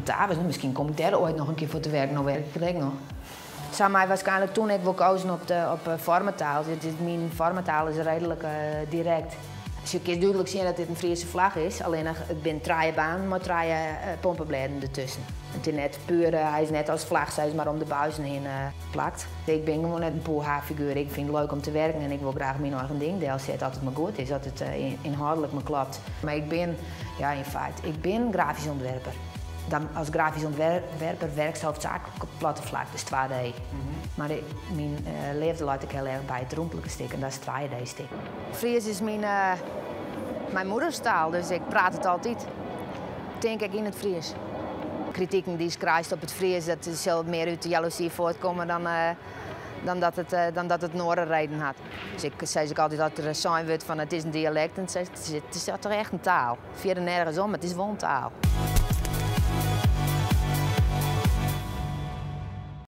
Batavus, miskien kom ik dêr oait noch in kear foar te werken, no werk ik der ek noch. Se ha my waarskynlik toen ek wol kozen op de op foarmetaal. Myn foarmetaal is reedlik direkt. Je kinne dúdlik sjen dat dit in Friese flagge is, allinnich it binne trije banen mei trije pompeblêden dertusken. It is net puer, hy is net as flach sis mar om de buizen hinne plakt. Ik bin gewoan net in poeha-figuer. Ik fyn it leuk om te werken en ik wol graach myn eigen ding delsette as it mar goed is, as it ynhâldlik mar kloppet. Mar ik bin, ja yn feite, ik bin grafysk ûntwerper. Dan as grafysk ûntwerper werkst hoofdzaaklik op platte flak, dus 2D. Mar myn leafde leit ek hiel erch by it rûmtlike stik en dat is it 3D-stik. Fries is myn, myn moederstaal, dus ik praat it altyd. Tink ek yn it Fries. Kritiken dy'tst krijst op it Fries, dat sil mear út de jaloezy fuortkomme dan, dan, dat it, dan dat it in oare reden hat. Dus ik sis ek altyd as der sein wurdt fan it is in dialekt, dan sis ik it is toch echt in taal. Fierder nergens om, it is wol in taal.